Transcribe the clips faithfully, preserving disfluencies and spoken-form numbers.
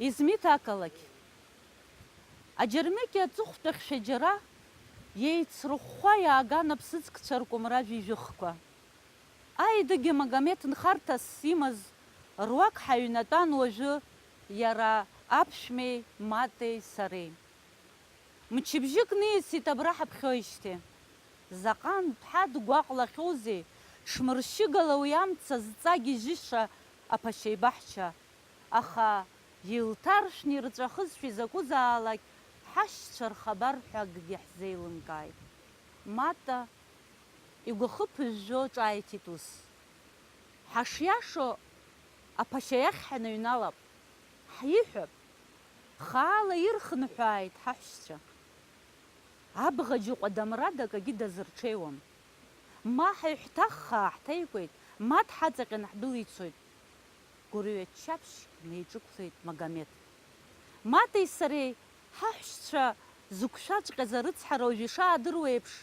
Измит ақалақь. Аџьармыкьа аҵыхәтәахьшәа џьара еицрыхәхәа иааган аԥсыӡкцәа ркәымра жәижәыхқәа. Аидыгьа Магомеҭ нхарҭас имаз руак ҳаҩнатәан уажәы иара аԥшәмеи Матеи сареи. Мчыбжьык ниасит абра ҳаԥхьоижьҭеи. Заҟантә ҳадгәаҟлахьоузеи, ҽмыршьыгала уи амца зҵагьежьыша аԥашьа ибаҳча, аха илҭаршәны ирҵәахызшәа изакәызаалак ҳашьцәа рхабар ҳәа акгьы ҳзеилымкааит. Мата игәахы ԥыжәжәо ҿааиҭит ус. Ҳашиашоу аԥашьа иахь ҳаныҩналап, ҳиҳәап, хаала ирхынҳәааит ҳаҳәшьцәа. Абӷаџьыҟә адамрада акагьы дазырҽеиуам. Ма ҳаҩҳәҭаххаа ҳҭеикәеит, ма дҳаҵаҟьаны ҳдәылицоит. Гәырҩа ччаԥшьк неиҿықәлеит Магомеҭ. Матеи сареи ҳаҳәшьцәа зықәшәаҵәҟьаз арыцҳара уажә ишаадыруа еиԥш,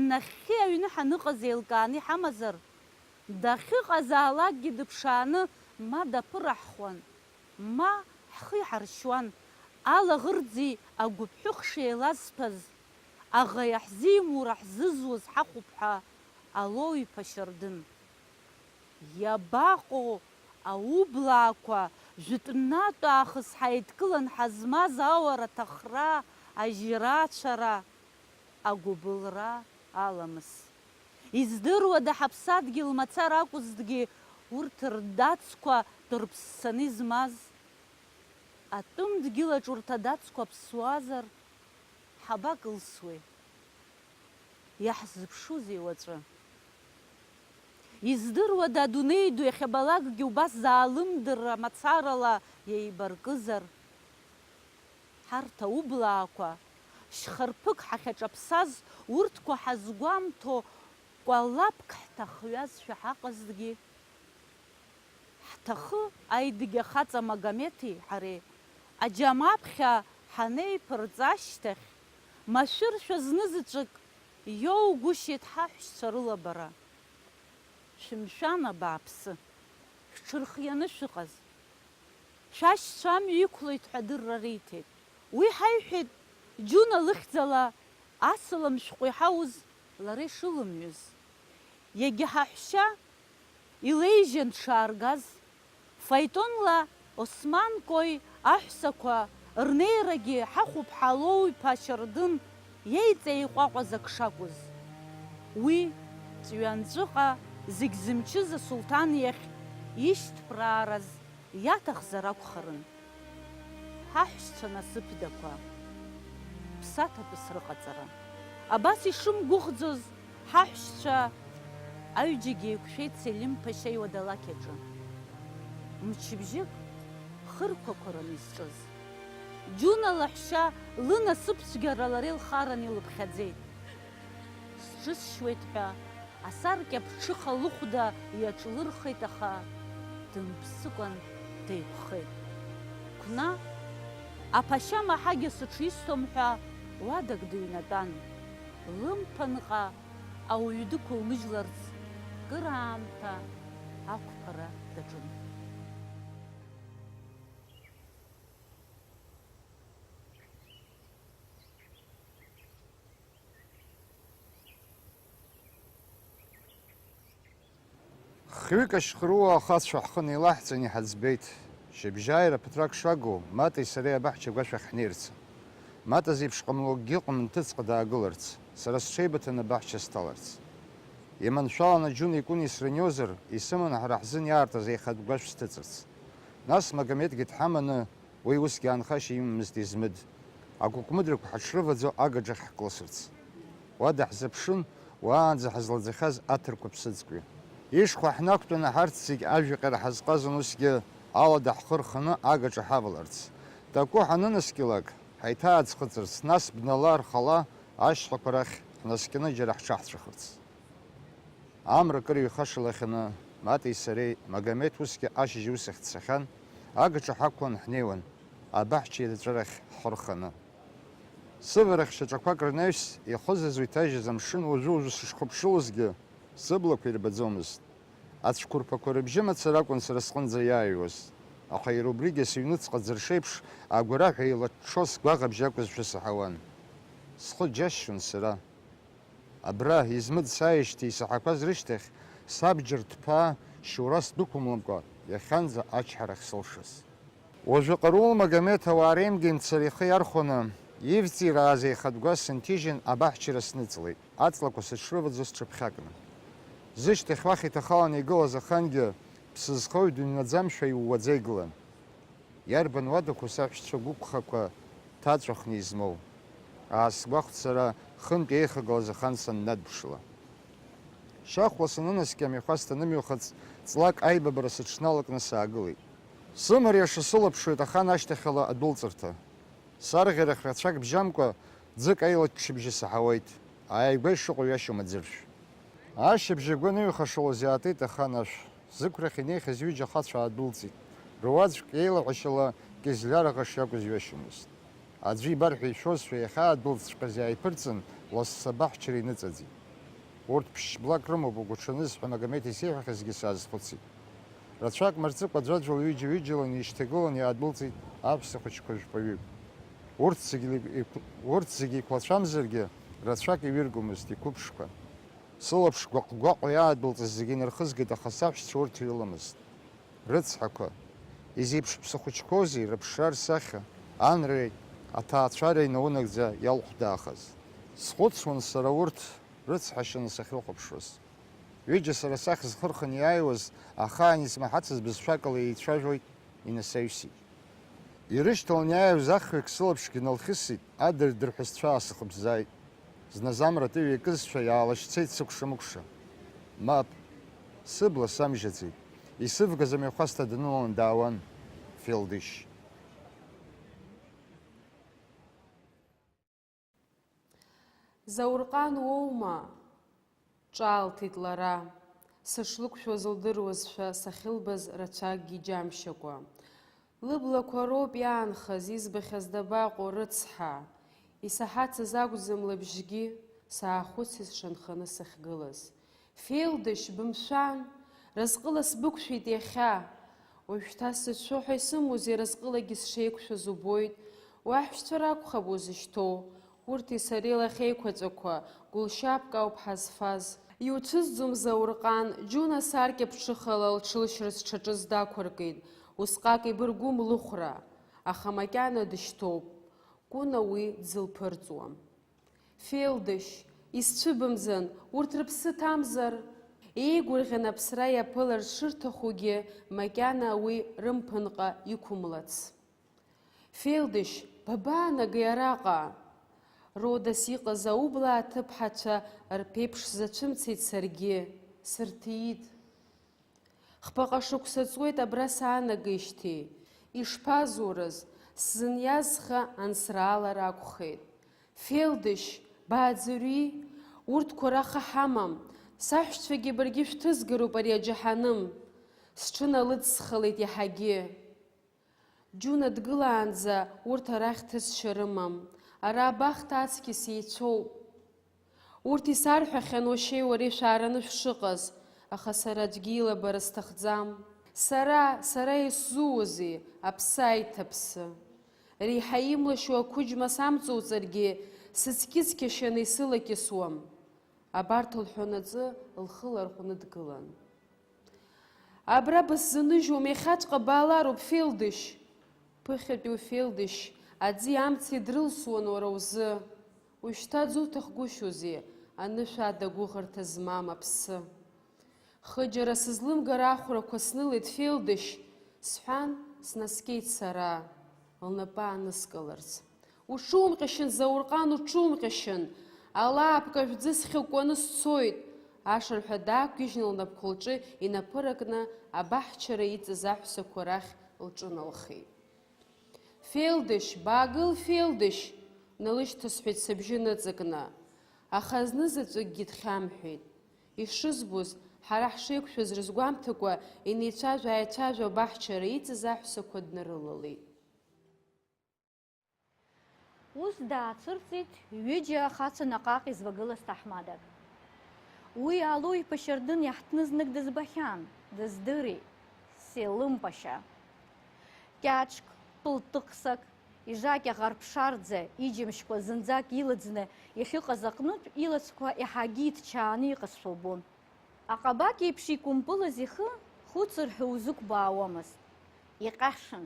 нахьхьи аҩны ҳаныҟаз еилкааны иҳамазар, дахьыҟазаалакгьы дыԥшааны ма даԥыраҳхуан, ма ҳхы иҳаршьуан, алаӷырӡи агәыԥҳәыхши еилазҭәаз, аӷа иаҳзимура ҳзызуз ҳахәԥҳа Алоу-иԥа Шьардын. Иабаҟоу аублаақәа, жәытәнатә аахыс ҳаидкылан ҳазмаз ауара, аҭахра, ажьра, ацәара, агәыбылра, аламыс? Издыруада, ҳаԥсадгьыл мацара акәызҭгьы, урҭ рдацқәа дырԥссаны измаз? Атәым дгьылаҿ урҭ адацқәа ԥсуазар, ҳабакылсуеи? Иаҳзыԥшузеи уаҵәы? Издыруада, адунеи ду иахьабалакгьы убас заалымдырра мацарала еибаркызар? Ҳарҭ аублаақәа, шьхарԥык ҳахьаҿаԥсаз, урҭқәа ҳазгәамҭо, кәалаԥк ҳҭахҩазшәа ҳаҟазҭгьы? Ҳҭахы аидгьа хаҵа Магомеҭи ҳареи аџьама аԥхьа ҳанеиԥырҵ ашьҭахь, машәыршәа знызаҵәык иоугәышьеит ҳаҳәшьцәа рылабара. Шәымшәан, абааԥсы, шәҽырхианы шәыҟаз. Шәашьцәа амҩа иқәлоит ҳәа адырра риҭеит. Уи ҳаиҳәеит, Џьуна лыхьӡала асалам шәҟәы иҳауз лара ишылымҩыз. Иагьа ҳаҳәшьа илеижьын дшааргаз, фаетонла Осман Кои аҳәсақәа рнеирагьы ҳахәыԥҳа Алоу-иԥа Шьардын иеиҵеиҟәаҟәаз ак шакәыз. Уи ҵәҩанҵәыҟа зегь зымчыз асулҭан иахь ишьҭԥраараз иаҭахзар акәхарын. Ҳаҳәшьцәа насыԥдақәа, ԥсаҭатәыс рыҟаҵара. Абас ишымгәыӷӡоз ҳаҳәшьцәа аҩџьагьы еиқәшәеит Селим Ԥашьа иуадалақь аҿы. Мчыбжьык хырқәақәаран изҿыз. Џьуна лаҳәшьа лынасыԥцәгьара лара илхаран илыԥхьаӡеит. Сҿысшьуеит ҳәа асаркьа ԥҽыха лыхәда иаҿлырхеит, аха дымԥсыкәан деиқәхеит. Қәна аԥашьа маҳагьа сыҽисҭом ҳәа уадак дыҩнатәан, лымԥынҟа ауаҩы дықәылмыжьларц кыраамҭа ақәԥара даҿын. Хҩык ашьхыруа ахацәа ҳхы неилаҳҵан иҳаӡбеит. Шьыбжьааира ԥыҭрак шагу, Матеи сареи абаҳча агәашә ахь ҳнеирц. Мата зеиԥш ҟамло акгьы ыҟам нҭыҵҟа даагыларц, сара сҽеибыҭаны абаҳча сҭаларц. Иманшәаланы Џьуна икәыни срыниозар, исыман ҳара ҳзын иаартыз аихатә гәашә сҭыҵырц. Нас Магомедгьы дҳаманы, уи усгьы аанхашьа имамызт измыд, агәыкмыдрақәа ҳаҽрываӡо агаҿахь ҳкласырц. Уа даҳзыԥшын, уаанӡа ҳазлаӡахьаз аҭырқәа ԥсыӡкҩы. Ишхәа ҳнақәтәаны ҳарҭ зегь ажәаҟьара ҳазҟазан усгьы алада ҳхы рханы агаҿа ҳаваларц. Такәы ҳанынаскьалак, ҳаиҭааӡхыҵырц, нас бнала, рхала ашьхақәа рахь ҳнаскьаны џьара ҳҽаҳҵәахырц. Амра акыр иҩхашалахьаны, Матеи сареи, Магомеҭ усгьы ашьыжь ус ахь дцахьан, агаҿа ҳақәлан ҳнеиуан, абаҳча еилаҵәарахь ҳхы рханы. Сыварахь шьаҿақәак рнаҩс, ихызызуа иҭажьыз амшын уажәы-уажәы сышхыԥшылозгьы, сыблақәа ирбаӡомызт. Ацәқәырԥақәа рыбжьы мацара акәын сара сҟынӡа иааҩуаз. Аха иара убригьы сыҩныҵҟа ӡыршеиԥш агәараҳәа еилаччо сгәаҟ абжьы акәызшәа саҳауан. Схы џьасшьон сара. Абра, измыӡсааижьҭеи исаҳақәаз рышьҭахь, сабџьар ҭԥаа, шьоура сдәықәымламкәа, иахьанӡа ачҳарахь сылшаз. Уажәы Ҟарул Магомеҭ ауаа реимгеимцара ихы иархәаны, ивҵира аазеихатә гәаз сынҭижьын, абаҳчара сныҵалеит, аҵлақәа сыҽрываӡо сҽыԥхьакны. Зышьҭахь уахь иҭахаланы игылаз ахангьы, ԥсы зхоу дыҩнаӡамшәа иууаӡа игылан. Иарбан уадақәоу саҳәшьцәа гәықәхақәа ҭаҵәахны измоу? Аасгәахәт сара, хынтә еихагылаз ахан саннадԥшла. Шьахәла санынаскьа, амҩахәасҭа анымҩахыҵ, ҵлак аибабара сыҽналакны саагылеит. Сымариаша сылаԥшуеит ахан ашьҭахьала адәылҵырҭа. Сарӷьарахь рацәак бжьамкәа, ӡык аилаччыбжьы саҳауеит, ааигәа ишыҟоу ҩашьом аӡыршә. Ашьыбжь агәы аныҩхашалоз иаатит ахан ашә. Зықәрахь инеихьаз ҩыџьа ахацәа аадәылҵит. Руаӡәк иеилаҳәашьала кьызльараӷа шиакәыз ҩашьомызт. Аӡәы ибар ҳәа ишәозшәа, иахьаадәылҵҵәҟьаз иааиԥырҵын, лассы абаҳчара иныҵаӡит. Урҭ ԥшь-блак рымоуп, угәуҽаныз ҳәа Магомеҭ исеиҳәахьазгьы саазхәыцит. Рацәак мырҵыкәа, ӡәаӡәала ҩыџьа-ҩыџьала инеишьҭагыланы иаадәылҵит аԥса хәыҷқәа жәпаҩык. Урҭ зегь, урҭ зегь еиқәлацәамзаргьы, рацәак иҩыргомызт иқәыԥшқәа. Сылаԥш гәаҟ-гәаҟуа иаадәылҵыз зегьы инархызгеит, аха саҳәшьцәа урҭ ирыламызт. Рыцҳақәа, изеиԥш ԥсахәыҷқәоузеи, рыԥшра, рсахьа, анреи аҭаацәареи наунагӡа иалхәдаахаз. Схәыцуан сара урҭ рыцҳашьаны сахьрыхәаԥшуаз. Ҩыџьа сара сахь зхы рханы иааиуаз, ахаан исмаҳацыз бызшәакала еицәажәоит, инасаҩсит. Ирышьҭаланы иааиуаз ахҩык сылаԥшгьы налхьысит, адырдырҳәа сцәа аасыхыбзааит. Зназы амра атәыҩа иакызшәа иаалашьцеит сыкәша-мыкәша. Мап, сыбла самжьаӡеит. Исывгаз амҩахәасҭа дныланы даауан Фелдышь. Заурҟан уоума? Ҿаалҭит лара, сышлықәшәоз лдыруазшәа сахьылбаз рацәакгьы џьамшьакәа. Лыблақәа роуп иаанхаз, избахьаз дабаҟоу, рыцҳа? Исаҳацыз акәӡам лыбжьгьы, саахәыцит сшанханы сахьгылаз. Фелдышь, бымшәан, разҟыла сбықәшәеит иахьа. Уажәшьҭа сыцәшәо ҳәа исымоузеи, разҟылагьы сшеиқәшәаз убоит. Уаҳәшьцәа ракәхап узышьҭоу, урҭи сареи лахьеиқәаҵәақәа, гәылшьапк ауп ҳазфаз. Иуцәызӡом Заурҟан, Џьуна саркьа ԥҽыхала лҽылшьырц дшаҿыз дақәыркит, усҟак ибыргәым лыхәра, аха макьана дышьҭоуп, Кәына уи дзылԥырҵуам. Фелдышь, исцәыбымӡан, урҭ рыԥсы ҭамзар? Еигәырӷьан аԥсра иаԥылар шырҭахугьы, макьана уи рымԥынҟа иқәымлац. Фелдышь, бабаанагеи араҟа? Родас иҟаз аублаа ҭыԥҳацәа рԥеиԥш сзацәымцеит саргьы, сырҭиит. Хԥаҟа шықәса ҵуеит абра саанагеижьҭеи. Ишԥазурыз, сзыниаз схы ансраалар акәхеит. Фелдышь, бааӡырҩи, урҭқәа раха ҳамам, саҳәшьцәагьы баргьы шәҭызгароуп ари аџьаҳаным. Сҽыналыҵсхалеит иаҳагьы. Џьуна дгылаанӡа урҭ арахь ҭысшьа рымам. Ара абахҭа аҵкьыс еицәоуп. Урҭ исарҳәахьан уашьеи уареи шәаараны шәшыҟаз, аха сара аӡәгьы илабара сҭахӡам. Сара, сара исзууазеи, аԥсы ааит аԥсы. Реиҳа имлашьу ақәыџьма самҵоуҵаргьы, сыцқьыцқьашьаны исылакьысуам. Абарҭ лҳәонаҵы лхы ларҟәны дгылан. Абра бысзаныжьуам, иахьаҵәҟьа баалароуп, Фелдышь! Ԥыхьатәи уфелдышь, аӡи амци дрылсуан уара узы. Ушьҭа дзуҭахгәышьозеи, анышә ада гәыӷырҭа змам аԥсы? Хыџьара сызлымгара ахәрақәа снылеит, Фелдышь, сҳәан, снаскьеит сара, лнапы ааныскыларц. Уҽумҟьашьын, Заурҟан, уҽумҟьашьын! Алаапк ажәӡы схьыкәкәаны сцоит! Ашырҳәа даақәгьежьны лнапқәа лҿы инаԥыракны абаҳчара иҵаз аҳәсақәа рахь лҿыналхеит. Фелдышь, баагыл, Фелдышь! Налышьҭысҳәеит сыбжьы ныҵакны, аха знызаҵәыкгьы дхьамҳәеит. Ишызбоз, ҳара ҳшеиқәшәаз рызгәамҭакәа, инеицәажәа-ааицәажәо абаҳчара иҵаз аҳәсақәа днарылалеит. Ус даацәырҵит ҩыџьа ахацәа наҟ-ааҟ извагылаз ҭаҳмадак. Уи Алоу-иԥа Шьардын иаҳҭны знык дызбахьан, дыздырит, Селым-пашьа. Кьаҿк, пылтыхсак, ижакьа ӷарԥшарӡа, иџьымшьқәа зынӡак илыӡны иахьыҟаз аҟнытә, илацәақәа еиҳагьы иҭчааны иҟазшәа убон. Аҟабақ еиԥш икәымпылыз ихы хәыцыр ҳәа узықәбаауамызт. Иҟьашан.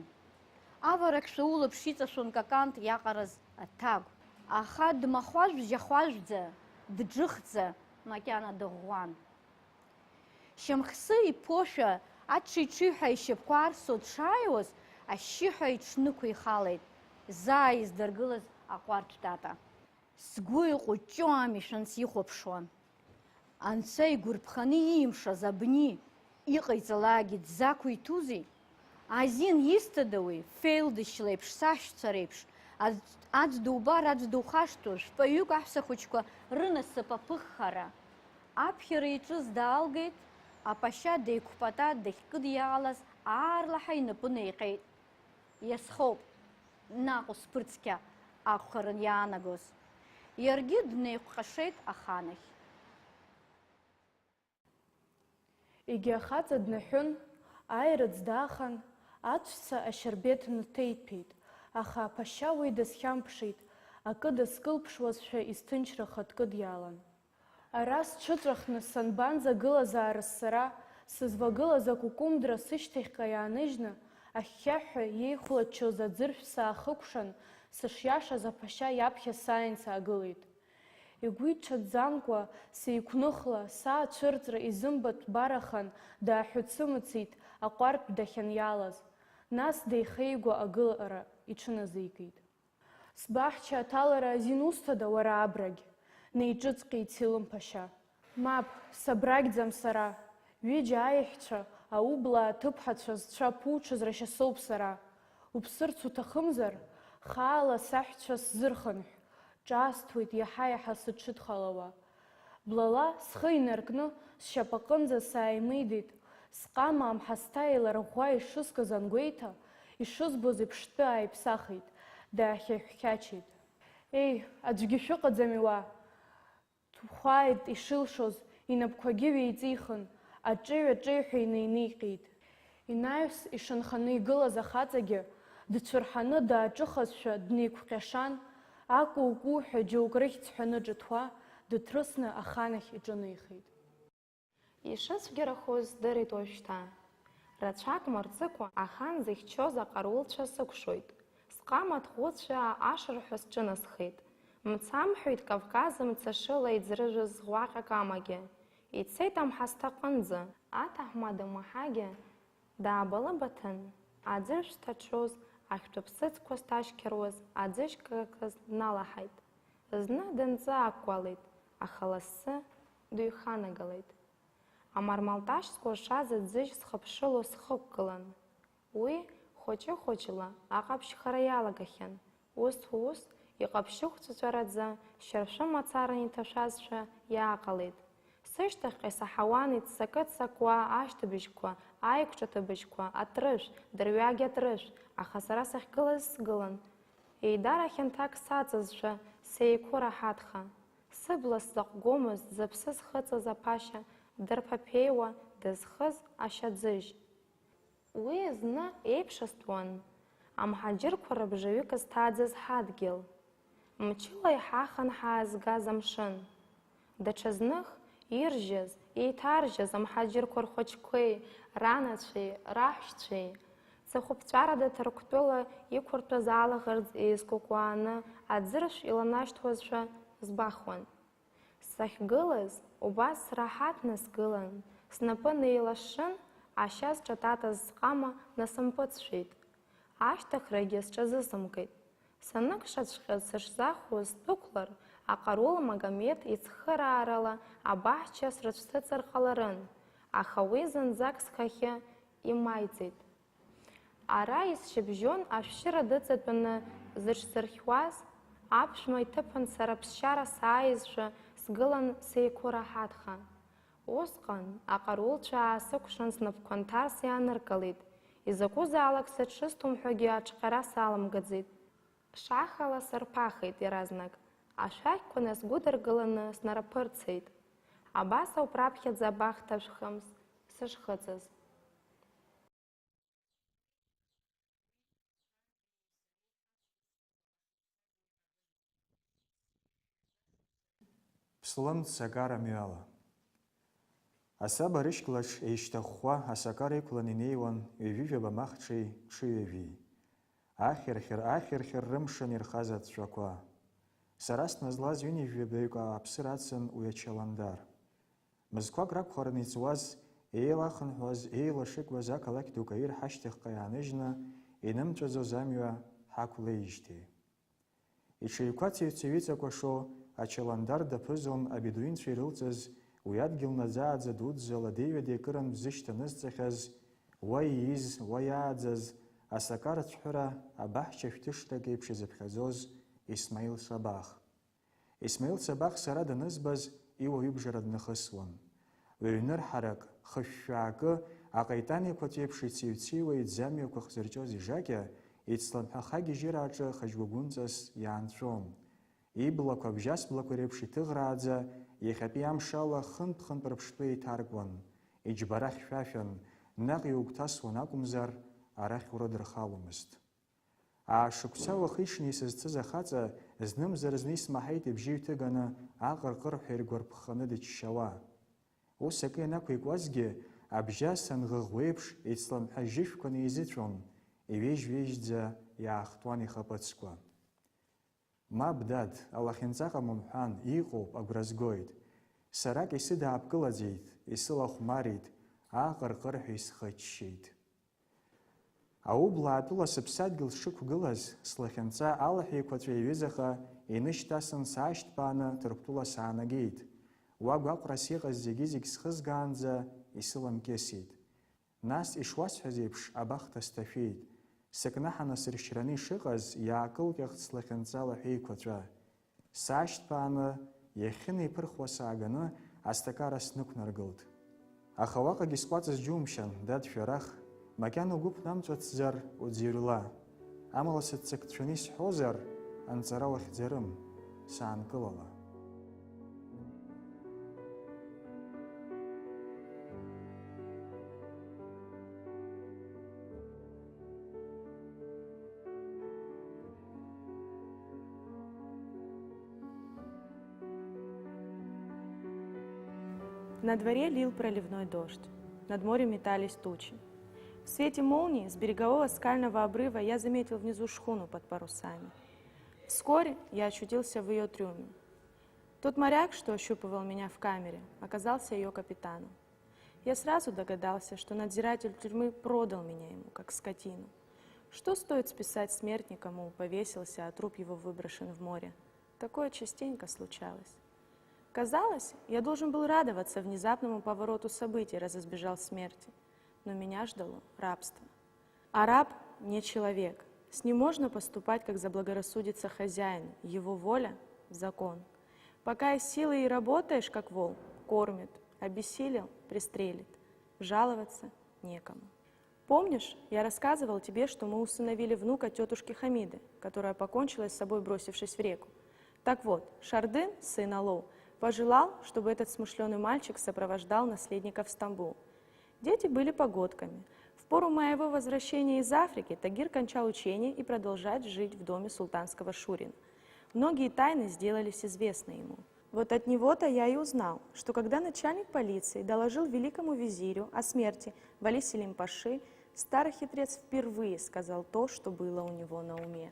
Аварақьшәа улаԥш иҵашәон Какант иаҟараз аҭагә. Аха дмахәажә-жьахәажәӡа, дџыхӡа, макьана дыӷәӷәан. Шьамхсы иԥошәа аҽыҩ-ҽыҩҳәа ишьапқәа арсо дшааиуаз, ашьшьыҳәа иҽнықәихалеит заа издыргылаз аҟәардә тата. Сгәы еиҟәыҷҷо амишәан сихәаԥшуан. Анцәа игәарԥханы иимшаз абни иҟаиҵалакгьы дзақәиҭузеи? Азин исҭада уи, Фелдышь леиԥш, сашьцәа реиԥш, аӡ-, аӡә дубар, аӡә духашҭуа, жәпаҩык аҳәсахәыҷқәа рынасыԥ аԥыххара? Аԥхьара иҿыз даалгеит, аԥашьа деиқәпата дахькыдиаалаз аарлаҳа инапы неиҟьеит. Иазхоуп, наҟ усԥырцқьа акәхарын иаанагоз. Иаргьы днеиқәҟьашеит аханахь. Егьи ахаҵа днаҳәын, аирыӡ даахан, аҵәца ашьарбеҭ нҭеиҭәеит, аха аԥашьа уи дазхьамԥшит, акы дазкылԥшуазшәа изҭынчраха дкыдиаалан. Ара сҽыҵәахны санбанӡагылазаара сара, сызвагылаз акәыкәымдра сышьҭахьҟа иааныжьны, ахьхьаҳәа иеихәлаччоз аӡыршә саахыкәшан, сышиашаз аԥашьа иаԥхьа сааин саагылеит. Игәы иҽанӡамкәа, сеиқәныхла, саацәырҵра изымбатәбарахан, дааҳәыцымыцит аҟәардә дахьаниалаз, нас деихеигәа агылара иҽыназикит. Сбаҳча аҭалара азин усҭада, уара абрагь? Неиҿыҵҟьеит Селым Ԥашьа. Мап, сабрагьӡам сара. Ҩыџьа аиҳәцәа, аублаа ҭыԥҳацәа зцәа ԥуҽыз рашьа соуп сара. Уԥсырц уҭахымзар, хаала саҳәцәа сзырхынҳә, ҿаасҭуеит иаҳа-иаҳа сыҽыдхалауа. Блала схы инаркны сшьапаҟынӡа сааимидеит, сҟама амҳасҭа еиларӷәӷәа ишыскыз ангәеиҭа, ишызбоз иԥштәы ааиԥсахит, даахьаҳәхьачеит. Еи, аӡәгьы шәыҟаӡами уа? Дхәааит ишылшоз, инапқәагьы ҩеиҵихын, аҿеҩ-аҿеҩҳәа инеиниҟьеит. Инаҩс ишанханы игылаз ахаҵагьы, дцәырҳаны дааҿыхазшәа днеиқәҟьашан, аку-уку ҳәа џьоук рыхьӡ ҳәаны ҿыҭуа, дыҭрысны аханахь иҿынеихеит. Ишыцәгьарахоз здырит уажәшьҭа. Рацәак мырҵыкәа ахан зыхьчоз аҟарулцәа сыкәшоит. Сҟама ҭӷәыцәаа ашырҳәа сҿынасхеит. Мцамҳәеит Кавказ мцашыла иӡрыжәыз зӷәаҟьа камагьы. Ицеит амҳасҭаҟынӡа, аҭаҳмада маҳагьа даабалыбаҭан, аӡыршә зҭаҽоз ахьтәы ԥсыӡқәа зҭашьқьыруаз аӡыжь кыраказ дналаҳаит. Зны дынҵаакәкәалеит, аха лассы дыҩханагалеит. Амармалташь зкәыршаз аӡыжь схыԥшыло схықәгылан. Уи хәыҷы-хәыҷла аҟаԥшьхара иалагахьан. Ус-ус, иҟаԥшьыхәҵәыҵәараӡа, шьаршәы мацара иҭашәазшәа иааҟалеит. Сышьҭахьҟа исаҳауан иццакы-ццакуа ашьҭыбжьқәа, аикәҿаҭыбжьқәа, атрышә, дырҩагь атрышә, аха сара сахьгылаз сгылан. Еидара хьанҭак саҵазшәа, сеиқәыраҳаҭха. Сыбла сзаҟәгомызт зыԥсы зхыҵыз аԥашьа дырԥаԥеиуа дызхыз ашьаӡыжь. Уи зны еиԥшыстәуан амҳаџьырқәа рыбжаҩык зҭаӡыз ҳадгьыл. Мчыла иҳахан ҳаазгаз амшын. Даҽазных иржьыз, еиҭаржьыз амҳаџьырқәа рхәыҷқәеи, ранацәеи, раҳәшьцәеи, цахәыԥҵәарада Ҭырқәтәыла иқәырҭәаз алаӷырӡ еизкәыкәааны аӡыршә иланашьҭуазшәа збахуан. Сахьгылаз, убас сраҳаҭны сгылан, снапы неилашшын, ашьа зҿататаз сҟама насымпыҵшәеит. Ашьҭыхрагьы сҿазысымкит. Саныкшаҵәҟьаз сышзахәоз сдәықәлар, аҟарул Магомеҭ ицхыраарала абаҳча срыцәсыҵыр ҟаларын, аха уи зынӡак схахьы имаиӡеит. Ара есшыбжьон ашәшьыра дыҵатәаны зыҽзырхьуаз аԥшәма иҭыԥан сара ԥсшьара сааизшәа сгылан сеиқәыраҳаҭха. Усҟан аҟарулцәа аасыкәшан снапқәа нҭарс иааныркылеит, изакәызаалак сыҽрысҭом ҳәагьы аҿҟьара саламгаӡеит. Шахала сырԥахеит иаразнак, ашәақьқәа насгәыдыргыланы снарыԥырцеит. Абас ауп раԥхьаӡа абахҭа шәхымс сышхыҵыз. Слымт сакара мҩала. Асаба рышьклаҿ еишьҭахәхәа асакара иқәлан инеиуан ҩажәижәаба махҽеи ҽыҩажәи. Ахьырхьыр, ахьырхьыр рымшын ирхаз аҵәҵәақәа. Сара сназлаз ҩынҩажәи жәабаҩык ааԥсыр ацын уи ачаландар. Мызқәак ракәхарын иҵуаз, еилахынҳәуаз, еилашыкуаз ақалақь ду Каир ҳашьҭахьҟа иааныжьны, инымҵәаӡоз амҩа ҳақәлеижьҭеи. Иҽыҩқәа цеҩцеҩы иҵакәашо ачаландар даԥызон абедуинцәа ирылҵыз уи адгьыл наӡааӡа дуӡӡала деиҩадеикыран бзышьҭа нызҵахьаз, уа ииз, уа иааӡаз, асакара цәҳәыра абаҳча шәҭышрак еиԥш изыԥхьаӡоз Исмаил Сабах. Исмаил Сабах сара данызбаз иуаҩыбжара днахысуан. Ҩнырҳарак, хышәшәаакы, аҟаитан еиқәаҵәеиԥш ицеҩцеиуа иӡамҩақәа хзырҷоз ижакьа, ицламҳәа хагьежьыра аҿы хыжьгәагәынҵас иаанҵәон. Иблақәа абжьас блақәа реиԥш иҭыӷрааӡа, иахьатәи амшала хынтә-хынтә рыԥштәы еиҭаркуан. Иџьбара хьшәашәан, наҟ иугәҭасуан акәымзар, арахь урыдырхаломызт. Аашықәса уахи-ҽни сызцыз ахаҵа, знымзар-зны исмаҳаит ибжьы ҩҭыганы, аҟырҟырҳәа иргәарԥханы дыччауа. Ус акы ианақәикуазгьы, абжьас анӷыӷә еиԥш, ицламҳәа жьышәқәа неизыҵәон, иҩежь-ҩежьӡа иаахтуан ихаԥыцқәа. Мап, дад, алахьынҵа ҟамлам ҳәан, иҟоуп, агәра згоит. Сара акы исыдаапкылаӡеит, исылахәмарит, аҟырҟырҳәа исхыччеит. Аублаатәыла сыԥсадгьыл сшықәгылаз, слахьынҵа алаҳәа еиқәаҵәа иаҩызаха инышьҭасын, саашьҭԥааны Ҭырқәтәыла саанагеит. Уа гәаҟрас иҟаз зегьы-зегь схызгаанӡа исыламкьысит. Нас, ишуасҳәаз еиԥш, абахҭа сҭашәеит. Сыкнаҳаны сыршьраны ишыҟаз, иаакылҟьахт слахьынҵа алаҳәа еиқәаҵәа. Саашьҭԥааны, иахьынеиԥырхуа сааганы, асҭакара снықәнаргылт. Аха уаҟагьы скәаҵыз џьумшьан, дад, шәарах, макьана угәы ԥнамҵәацзар уӡырҩла. Амала сыццакцәаны исҳәозар, анҵара уахьӡарым, саанкылала. На дворе лил проливной дождь. Над морем метались тучи. В свете молнии с берегового скального обрыва я заметил внизу шхуну под парусами. Вскоре я очутился в ее трюме. Тот моряк, что ощупывал меня в камере, оказался ее капитаном. Я сразу догадался, что надзиратель тюрьмы продал меня ему, как скотину. Что стоит списать смерть никому, повесился, а труп его выброшен в море. Такое частенько случалось. Казалось, я должен был радоваться внезапному повороту событий, раз избежал смерти. Но меня ждало рабство. А раб не человек. С ним можно поступать, как заблагорассудится хозяину. Его воля — закон. Пока есть силы и работаешь, как вол, кормит. Обессилел — пристрелит. Жаловаться некому. Помнишь, я рассказывал тебе, что мы усыновили внука тетушки Хамиды, которая покончила с собой, бросившись в реку? Так вот, Шардын, сын Алоу, пожелал, чтобы этот смышленый мальчик сопровождал наследника в Стамбул. Дети были погодками. В пору моего возвращения из Африки Тагир кончал учение и продолжать жить в доме султанского шурина. Многие тайны сделались известны ему. Вот от него-то я и узнал, что когда начальник полиции доложил великому визирю о смерти Вали Селим Паши, старый хитрец впервые сказал то, что было у него на уме.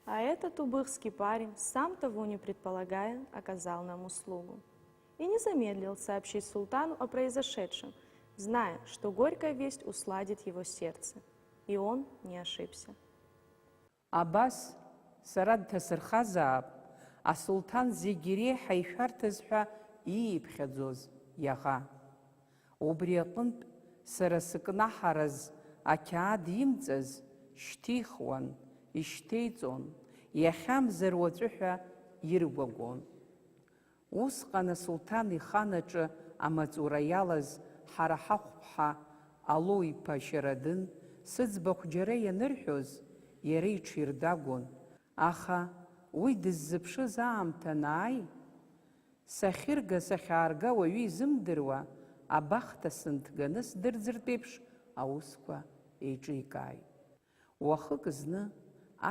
А этот убыхский парень, сам того не предполагая, оказал нам услугу. И не замедлил сообщить султану о произошедшем, зная, что горькая весть усладит его сердце. И он не ошибся. Абас, сара дҭасырхазаап, асулҭан зегь иреиҳа ишәарҭаз ҳәа ииԥхьаӡоз иаӷа. Убри аҟынтә, сара сыкнаҳараз ақьаад имҵаз шьҭихуан, ишьҭеиҵон, иахьамзар уаҵәы ҳәа иргәагәон. Усҟан асулҭан ихан аҿы амаҵура иалаз ҳара ҳахәԥҳа Алоу-иԥа Шьарадын сыӡбахә џьара ианырҳәоз, иара иҽирдагәон, аха уи дыззыԥшыз аамҭа анааи, сахьырга-сахьаарга уаҩы изымдыруа, абахҭа сынҭганы сдырӡыртә еиԥш аусқәа еиҿикааит. Уахык зны,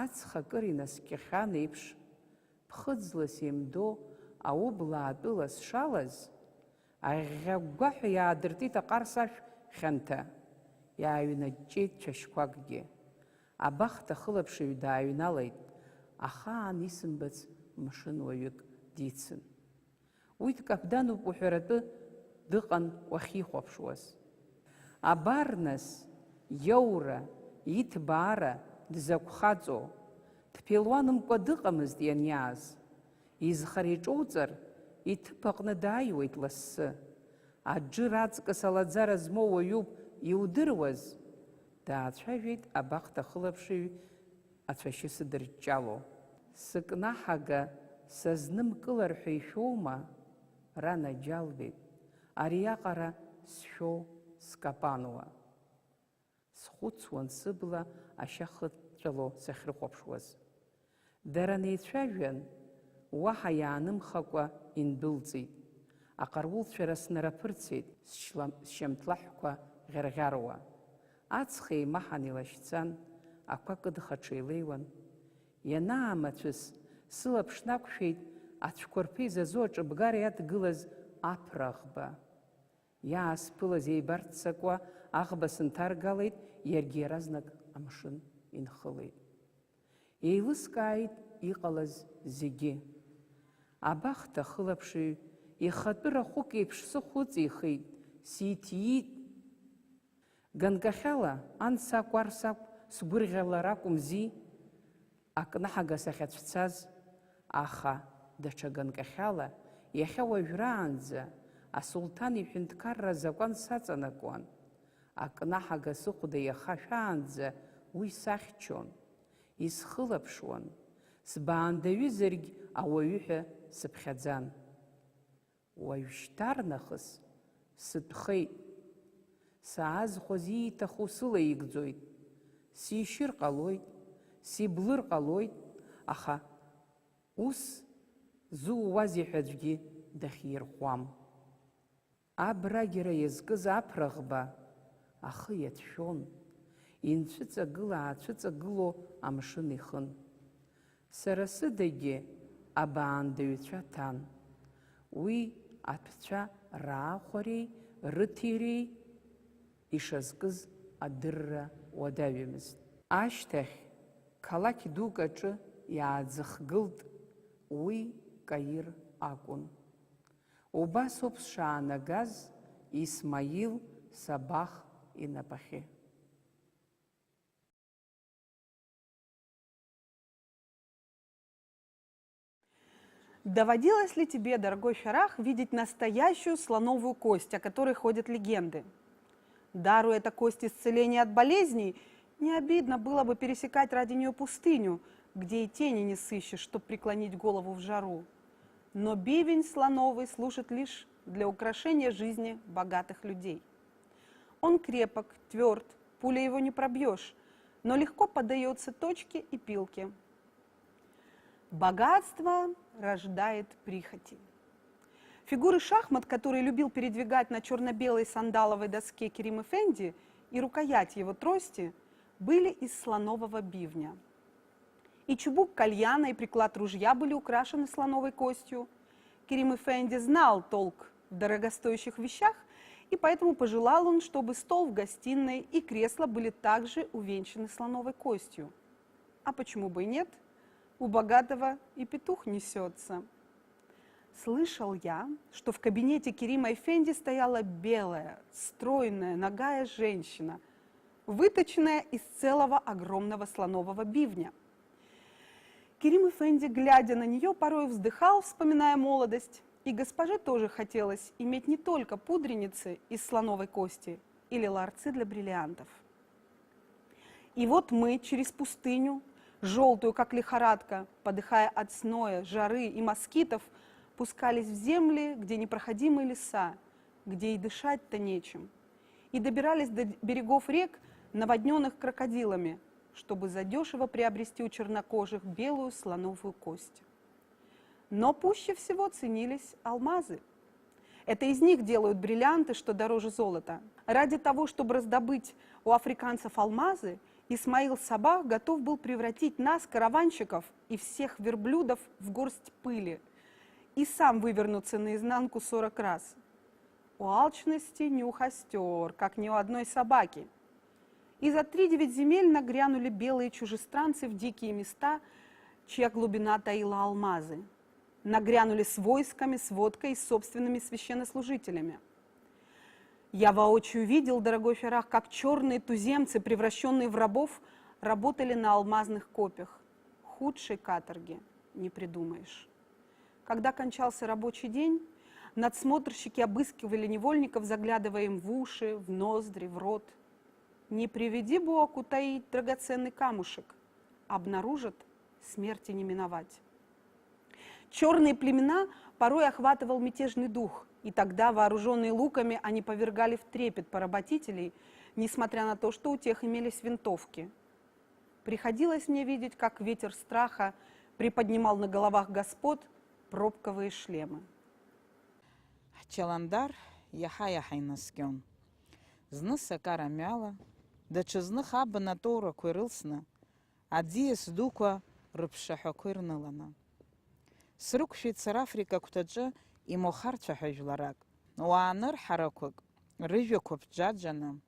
аҵх акыр инаскьахьан еиԥш, ԥхыӡла сеимдо, Аублаатәыла сшалаз, аӷьӷьа-гәгәаҳәа иаадыртит аҟарс ашә хьанҭа, иааҩнаҷҷеит цәашьқәакгьы. Абахҭа ахылаԥшҩы дааҩналеит, ахаан исымбац мшынуаҩык дицын. Уи дкаԥдануп уҳәаратәы дыҟан уахьихәаԥшуаз. Абар нас, иоура, иҭбаара, дзакә хаҵоу! Дԥелуанымкәа дыҟамызт ианиааз. Изхара иҿоуҵар, иҭыԥ аҟны дааиуеит лассы. Аџыр аҵкыс алаӡара змоу уаҩуп иудыруаз, даацәажәеит абахҭа ахылаԥшҩы ацәашьы сыдырҷҷало. Сыкнаҳага сазнымкылар ҳәа ишәоума? Ранаџьалбеит, ариаҟара сшәо скапануа. Схәыцуан сыбла ашьа хыҵәҵәало сахьрыхәаԥшуаз. Дара неицәажәан, уаҳа иаанымхакәа индәылҵит. Аҟарулцәа снарыԥырцеит, сшьла-, сшьамҭлаҳәқәа ӷьарӷьаруа. Аҵх еимаҳан илашьцан, ақәа кыдхаҽа илеиуан. Ианаамацәыс, сылаԥш нақәшәеит ацәқәырԥа изазо аҿыбгара иадгылаз аԥра ӷба. Иаасԥылаз еибарццакуа аӷба сынҭаргалеит, иаргьы иаразнак амшын инхылеит. Еилыскааит иҟалаз зегьы. Абахҭа ахылаԥшҩы ихатәы рахәык еиԥш сыхә ыҵихит, сиҭиит. Ганкахьала, ан сакәу, ар сакәу сгәырӷьалар акәымзи, акнаҳага сахьацәцаз, аха даҽа ганкахьала, иахьа уажәраанӡа асулҭан иҳәынҭқарра азакәан саҵанакуан. Акнаҳага сыхәда иаха шәаанӡа уи сахьчон, исхылаԥшуан, сбаандаҩызаргь ауаҩы ҳәа сыԥхьаӡан. Уажәшьҭарнахыс сытәхеит. Саазхәаз ииҭаху сылаигӡоит. Сишьыр ҟалоит, сиблыр ҟалоит, аха ус зууазеи ҳәа аӡәгьы дахьирхәуам. Абрагьара иазкыз аԥра ӷба ахы иацәшәон, инцәыҵагыла-аацәыҵагыло амшын ихын. Сара сыдагьы абаандаҩцәа ҭан. Уи аҭәцәа раахәареи рыҭиреи ишазкыз адырра уадаҩымызт. Ашьҭахь, қалақь дук аҿы иааӡыхгылт, уи Каир акәын. Убас ауп сшаанагаз Исмаил Сабах инапахьы. Доводилось ли тебе, дорогой Шарах, видеть настоящую слоновую кость, о которой ходят легенды? Даруя эта кость исцеление от болезней, не обидно было бы пересекать ради неё пустыню, где и тени не сыщешь, чтоб преклонить голову в жару. Но бивень слоновый служит лишь для украшения жизни богатых людей. Он крепок, твёрд, пуля его не пробьёшь, но легко поддаётся точке и пилке. Богатство рождает прихоти. Фигуры шахмат, которые любил передвигать на чёрно-белой сандаловой доске Керим Эфенди, и рукоять его трости были из слонового бивня. И чубук кальяна, и приклад ружья были украшены слоновой костью. Керим Эфенди знал толк в дорогостоящих вещах, и поэтому пожелал он, чтобы стол в гостиной и кресла были также увенчаны слоновой костью. А почему бы и нет? У богатого и петух несётся. Слышал я, что в кабинете Керима Эфенди стояла белая, стройная, нагая женщина, выточенная из целого огромного слонового бивня. Керим Эфенди, глядя на неё, порой вздыхал, вспоминая молодость, и госпоже тоже хотелось иметь не только пудреницы из слоновой кости или ларцы для бриллиантов. И вот мы через пустыню, жёлтую, как лихорадка, подыхая от зноя, жары и москитов, пускались в земли, где непроходимые леса, где и дышать-то нечем, и добирались до берегов рек, наводнённых крокодилами, чтобы задёшево приобрести у чернокожих белую слоновую кость. Но пуще всего ценились алмазы. Это из них делают бриллианты, что дороже золота. Ради того, чтобы раздобыть у африканцев алмазы, Исмаил Сабах готов был превратить нас, караванщиков, и всех верблюдов в горсть пыли. И сам вывернуться наизнанку сорок раз. У алчности нюх остёр, как ни у одной собаки. И за тридевять земель нагрянули белые чужестранцы в дикие места, чья глубина таила алмазы. Нагрянули с войсками, с водкой и с собственными священнослужителями. Я воочию видел, дорогой Ферах, как чёрные туземцы, превращённые в рабов, работали на алмазных копьях. Худшей каторги не придумаешь. Когда кончался рабочий день, надсмотрщики обыскивали невольников, заглядывая им в уши, в ноздри, в рот. Не приведи Бог утаить драгоценный камушек. Обнаружат — смерти не миновать. Чёрные племена порой охватывал мятежный дух, и тогда, вооружённые луками, они повергали в трепет поработителей, несмотря на то, что у тех имелись винтовки. Приходилось мне видеть, как ветер страха приподнимал на головах господ пробковые шлемы. Ҳчаландар иаҳа-иаҳа инаскьон. Зны сакара мҩала, даҽазных абна атоурақәа ирылсны, аӡиас дуқәа рыԥшаҳәақәа ирныланы. Срықәшәеит сара Африка агәҭаҿы имохарцәа ҳәа жәларак, уаа нырҳарақәак, рыжәҩақәа ԥџаџаны,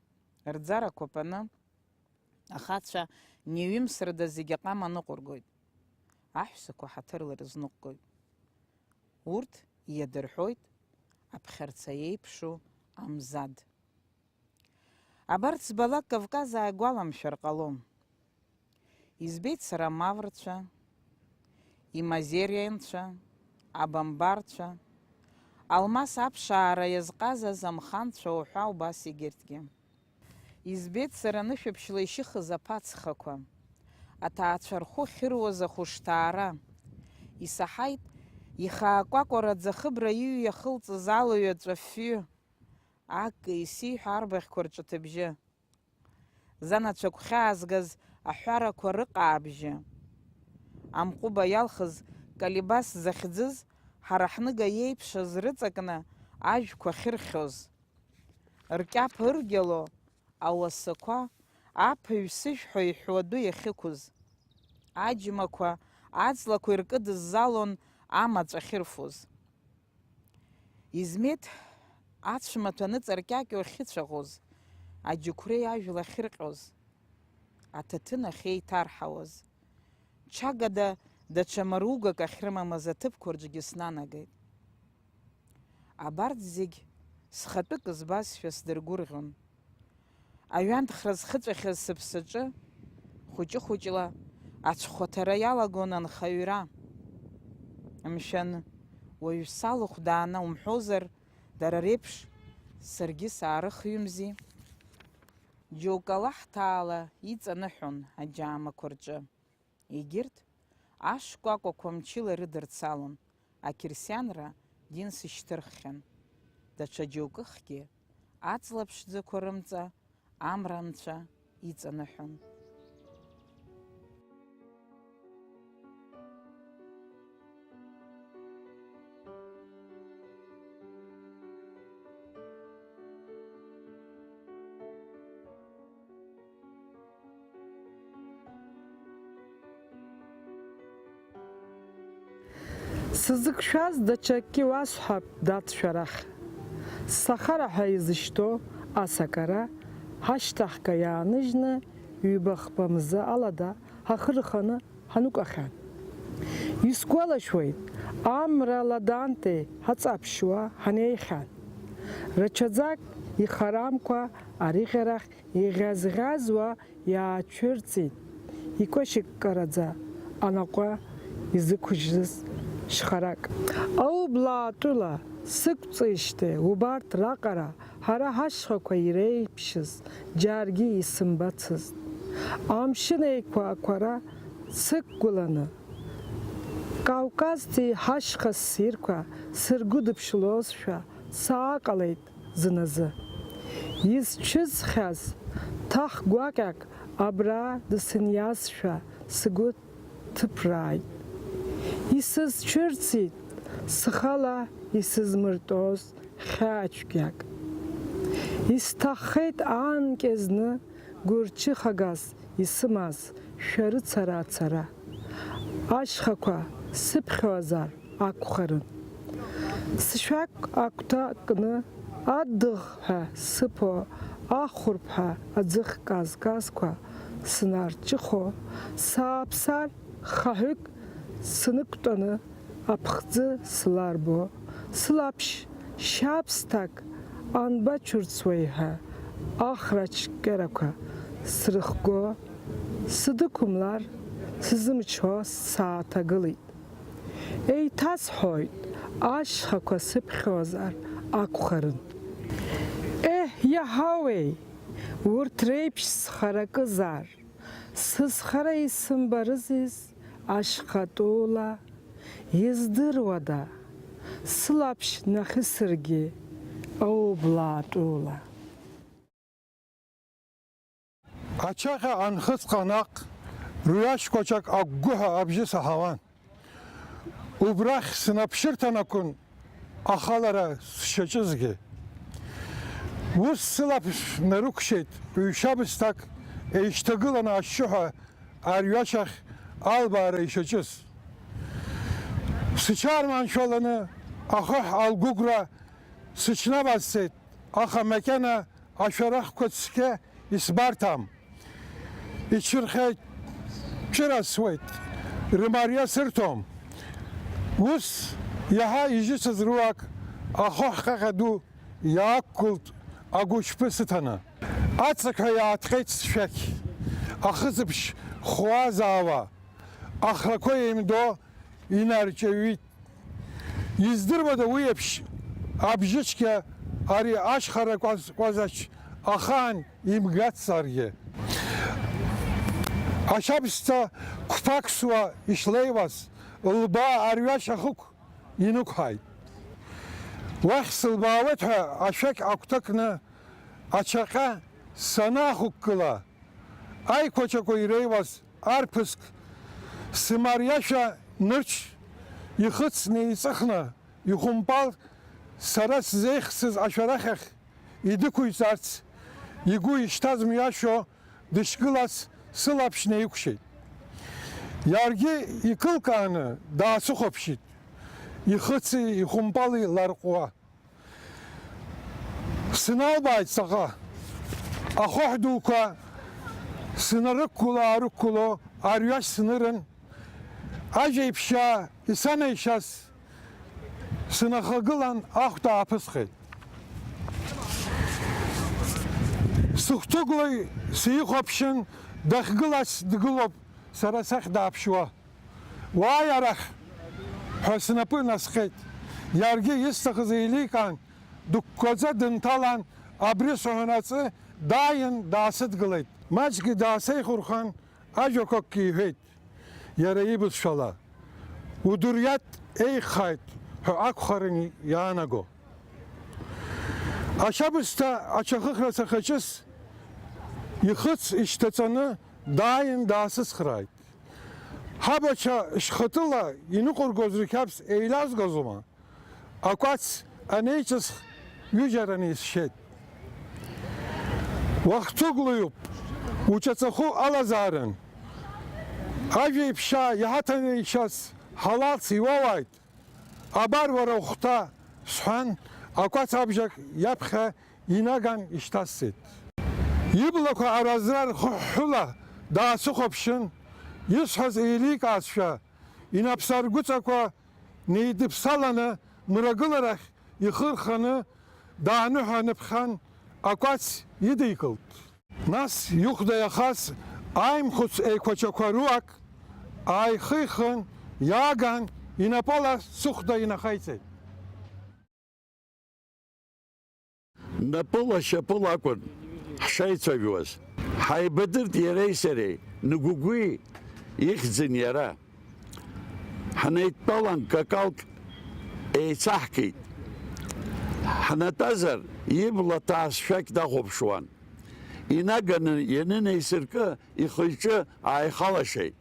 рӡарақәа паны, ахацәа неҩымсрада зегьы аҟама ныҟәыргоит, аҳәсақәа ҳаҭырла ирызныҟәгоит. Урҭ иадырҳәоит аԥхьарца еиԥшу амзад. Абарҭ збалак Кавказ ааигәаламшәар ҟалом. Избеит сара амаврцәа, имазерианцәа, абамбарцәа, алмас аԥшаара иазҟазаз амханцәа уҳәа убас егьырҭгьы. Избеит сара анышәаԥшьла ишьыхыз аԥацхақәа, аҭаацәа рхәы ахьыруаз ахәышҭаара. Исаҳаит ихаакәакәараӡа ахыбра иҩ иахылҵыз алҩаҵә афҩы, акка исиҳәа арбаӷьқәа рҿыҭыбжьы. Занацәа гәхьаазгаз аҳәарақәа рыҟаабжьы. Амҟәыба иалхыз Калибас захьӡыз, ҳара ҳныга иеиԥшыз рыҵакны ажәқәа ахьырхьоз. Ркьаԥ ыргьало ауасақәа аԥыҩ сыжәҳәа иҳәуа адәы иахьықәыз. Аџьмақәа аҵлақәа иркыдыззалон амаҵә ахьырфоз. Измет ацәмаҭәа ныҵаркьакьо ахьыцәаӷәоз, аџьықәреи ажәла ахьырҟьоз, аҭаҭын ахьеиҭарҳауаз, ҽагада даҽа маругак ахьрымамыз аҭыԥқәа рҿгьы снанагеит. Абарҭ зегь схатәык збазшәа сдыргәырӷьон. Аҩанҭхра зхыҵәахьаз сыԥсаҿы, хәыҷы-хәыҷла ацәхәаҭара иалагон анхаҩра. Мшәан, уаҩ салахә даана умҳәозар, дара реиԥш саргьы саарыхҩымзи? Џьоукы алаҳҭаала иҵаныҳәон аџьаамақәа рҿы. Егьырҭ ашкәакәақәа мчыла ирыдырцалон, ақьырсианра дин сышьҭырххьан. Даҽа џьоукыхгьы аҵла ԥшӡақәа рымҵа амра анцәа иҵаныҳәон. Сзықәшәаз даҽакгьы уасҳәап, дад, шәарах. Сахара ҳәа изышьҭоу асакара ҳашьҭахьҟа иааныжьны, ҩба-хԥа мза алада ҳахы рханы ҳанықәахьан. Исгәалашәоит, амра ладантеи ҳаҵаԥшьуа ҳанеихьан. Рацәаӡак ихарамкәа ариӷьарахь иӷьазӷьазуа иаацәырҵит, икәашьыккараӡа анаҟәа изықәыжьыз шьхарак. Аублаатәыла сықәҵижьҭеи убарҭ раҟара ҳара ҳашьхақәа иреиԥшыз џьаргьы исымбацызт. Амшын еиқәа ақәара сықәгыланы, Кавказтәи ҳашьха ссирқәа сыргәыдыԥшылозшәа сааҟалеит зыназы. Изцәыӡхьаз ҭах гәакьак абра дысыниазшәа сгәы ҭыԥрааит. Исызцәырҵит схала исызмыртәоз хьаацәгьак. Исҭаххеит анкьа зны гәырчыхагас исымаз шәарыцара ацара. Ашьхақәа сыԥхьозар акәхарын. Сшәақь агәҭа кны, адыӷҳәа сыԥо, ахәырбҳәа аӡыхь казказқәа сынарҷыхо, сааԥсар хаҳәык сынықәтәаны, аԥхӡы сыларбо, сылаԥш шьабсҭак анбацәырҵуеи ҳәа, ахра цәгьарақәа срыхго, сыдықәымлар сзымчуа сааҭагылеит. Еиҭасҳәоит, ашьхақәа сыԥхьозар акәхарын. Еҳ, иаҳауеи, урҭ реиԥш схаракызар, сызхара исымбарызиз ашьхатәыла, издыруада, сылаԥш нахьысыргьы аублаатәыла. Ачаҟьа анхыҵҟа наҟ рҩашқәаҿак агәгәыҳәа абжьы саҳауан. Убрахь снаԥшьырҭан акәын ахалара сшаҿызгьы. Ус сылаԥш нарықәшьеит ҩ-шьабсҭак еишьҭагыланы ашьшьыҳәа арҩашьахь албаара ишаҿыз. Сыҽаарманшәаланы ахаҳә алгәыгәра сыҽнавасҵеит, аха макьана ашәарахқәа цқьа исбарҭам. Иҽырхьаҷырасуеит, рымариа сырҭом. Ус иаҳа ижьысыз руак ахаҳә ҟьаҟьа ду иаақәгылт агәышԥы сыҭаны. Аҵықьҳәа иааҭҟьеит сшәақь, ахысбжь хуазаауа, ахрақәа еимдо инарҿаҩит. Издыруада уи еиԥш абжьыцқьа ари ашьхара кәаз-, кәазач ахаан имгацзаргьы? Ашьабсҭа қәԥақсуа ишлеиуаз, лбаа арҩаш ахықә инықәҳаит. Уахь сылбаауеит ҳәа ашәақь агәҭа кны ачаҟьа санаахықәгыла, аиқәаҵәақәа иреиуаз арԥыск сымариашәа нырцә ихыҵ неиҵыхны ихәымпал сара сзеихсыз ашәарахьахь идәықәиҵарц игәы ишҭаз мҩашьо дышьгылац сылаԥш неиқәшьеит. Иаргьы икылкааны даасыхәаԥшит, ихыци ихәымпали ларҟәуа. Сналбааит ҵаҟа. Ахаҳә дуқәа сынарықәгыла-аарықәгыло арҩаш сынырын. Ажәа иԥшьаа исанеишьаз сынахагылан ахәда ааԥысхеит. Сыхәҭыгәлаҩ сихәаԥшын, дахьгылац дгылоуп сара сахь дааԥшуа. Уааи арахь! Ҳәа снапы насҟьеит. Иаргьы исҭахыз еиликаан, дықәкқәаӡа дынҭалан, абри сҳәонаҵы дааин даасыдгылеит. Маҷгьы даасеихәырхәан, ажәақәакгьы иҳәеит. Иара ибызшәала, удуриат еиӷьхааит ҳәа акәхарын иаанаго. Ашьабсҭа аҽахыхра сахьаҿыз, ихыц ишьҭаҵаны дааин даасыцхрааит. Ҳабацәа шьхатыла иныҟәыргоз рқьабз еилазгозма? Акәац анеиҿысх, ҩыџьараны исшьеит. Уахҭыгәлаҩуп, уҿаҵахәы алазаарын. Ажәа иԥшьаа иҳаҭанеишьаз ҳалалс иуоуааит. Абар уара ухәҭа, сҳәан, акәац абжак иаԥхьа инаган ишьҭасҵеит. Иблақәа аразра рхыҳәҳәыла даасыхәаԥшын, исҳәаз еиликаазшәа, инапсаргәыҵақәа неидыԥсаланы мрагыларахь ихы рханы дааныҳәа-ныԥхьан, акәац идикылт. Нас ихәда иахаз аимхәыц еиқәаҵәақәа руак ааихихын, иааган, инапала сыхәда инахеиҵеит. Напыла-шьапыла акәын ҳшеицәажәоз. Ҳаибадырт иареи сареи, Нгәыгәи ихьӡын иара. Ҳнеидтәалан какалк еицаҳкит. Ҳнатәазар, ибла ҭаасшәақь дахәаԥшуан. Инаганы ианынеисыркы, ихы-иҿы ааихалашеит.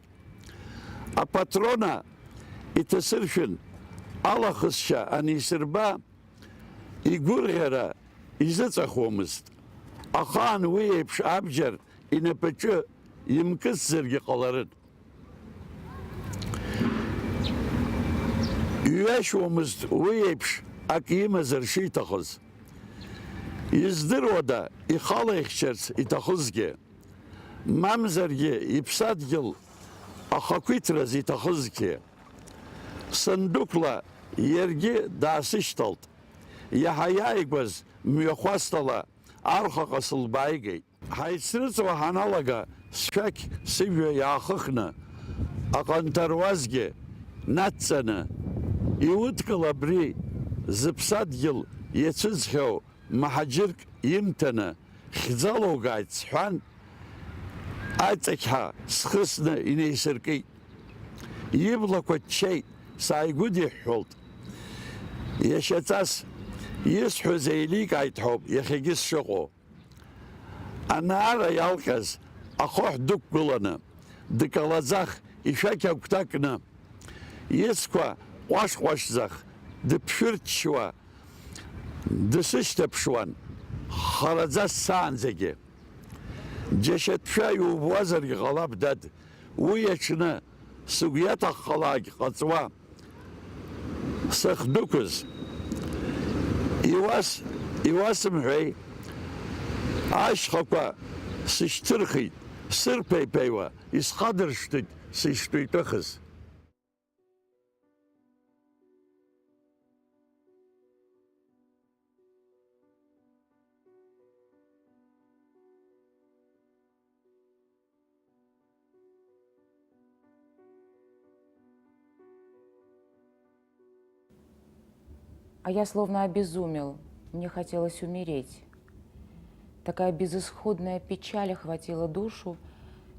Апатрона иҭасыршәын, алахысшьа анисырба, игәырӷьара изыҵәахуамызт. Ахаан уи еиԥш абџьар инапаҿы имкыцзаргьы ҟаларын. Иҩашьуамызт уи еиԥш ак имазар шиҭахыз. Издыруада, ихала ихьчарц иҭахызгьы? Мамзаргьы иԥсадгьыл ахақәиҭраз иҭахызгьы? Сандуқәла иаргьы даасышьҭалт. Иаҳа иааигәаз мҩахәасҭала архаҟа сылбааигеит. Ҳаицрыҵуа ҳаналага, сшәақь сыжәҩа иаахыхны, аҟанҭаруазгьы надҵаны, иудкыл абри зыԥсадгьыл иацәыӡхьоу мҳаџьырк имҭаны, хьӡалоугааит сҳәан, аҵақьҳа схысны инеисыркит. Иблақәа ччеит, сааигәыдиҳәҳәалт. Иашьаҵас исҳәаз еиликааит ҳәоуп иахьагьы сшыҟоу. Анаара иалҟьаз ахаҳә дықәгыланы, дкалаӡах ишәақь агәҭа кны, ицқәа ҟәаш-ҟәашӡах дыԥшәырччуа дсышьҭаԥшуан, хараӡа сцаанӡагьы. Џьашьатәшәа иубуазаргьы ҟалап, дад, уи аҽны сыгәы иаҭаххалак ҟаҵуа сахдәықәыз. Иуас-, иуасымҳәеи, ашьхақәа сышьҭырхит, сырԥеиԥеиуа исхадыршҭит сыштәитәыхыз. А я словно обезумел, мне хотелось умереть. Такая безысходная печаль охватила душу,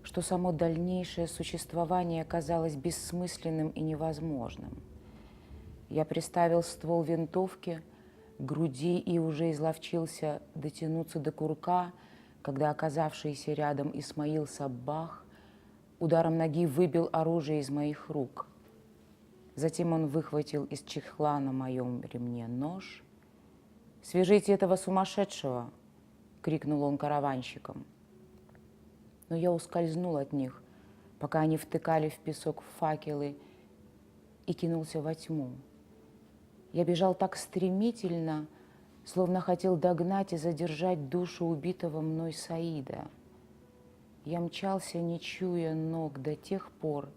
что само дальнейшее существование казалось бессмысленным и невозможным. Я приставил ствол винтовки к груди и уже изловчился дотянуться до курка, когда оказавшийся рядом Исмаил Саббах ударом ноги выбил оружие из моих рук. Затем он выхватил из чехла на моём ремне нож. «Свяжите этого сумасшедшего!» — крикнул он караванщикам. Но я ускользнул от них, пока они втыкали в песок факелы, и кинулся во тьму. Я бежал так стремительно, словно хотел догнать и задержать душу убитого мной Саида. Я мчался, не чуя ног, до тех пор,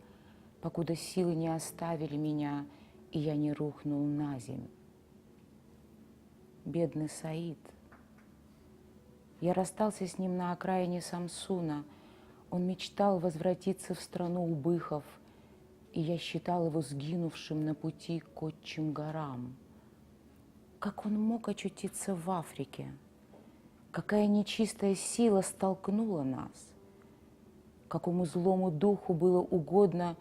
покуда силы не оставили меня, и я не рухнул на земь. Бедный Саид. Я расстался с ним на окраине Самсуна. Он мечтал возвратиться в страну убыхов, и я считал его сгинувшим на пути к отчим горам. Как он мог очутиться в Африке? Какая нечистая сила столкнула нас? Какому злому духу было угодно,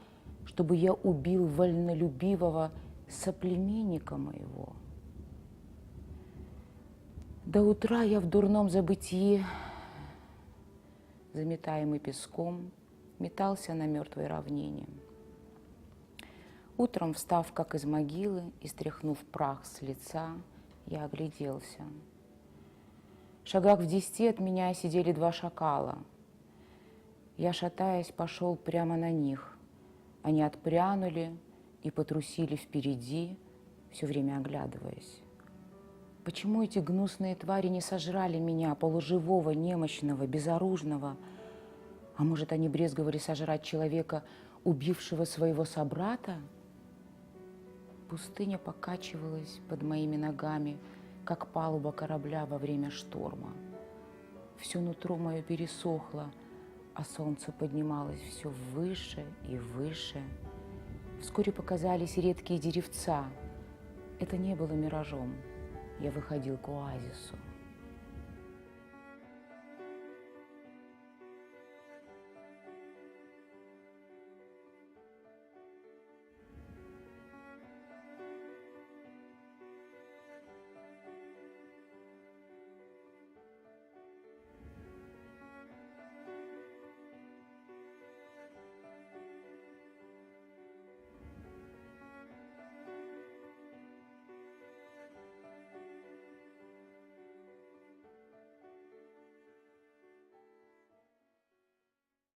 чтобы я убил вольнолюбивого соплеменника моего? До утра я в дурном забытии, заметаемый песком, метался на мёртвой равнине. Утром, встав как из могилы и стряхнув прах с лица, я огляделся. В шагах в десяти от меня сидели два шакала. Я, шатаясь, пошёл прямо на них. Они отпрянули и потрусили впереди, всё время оглядываясь. Почему эти гнусные твари не сожрали меня, полуживого, немощного, безоружного? А может, они брезговали сожрать человека, убившего своего собрата? Пустыня покачивалась под моими ногами, как палуба корабля во время шторма. Всё нутро моё пересохло, а солнце поднималось всё выше и выше. Вскоре показались редкие деревца. Это не было миражом. Я выходил к оазису.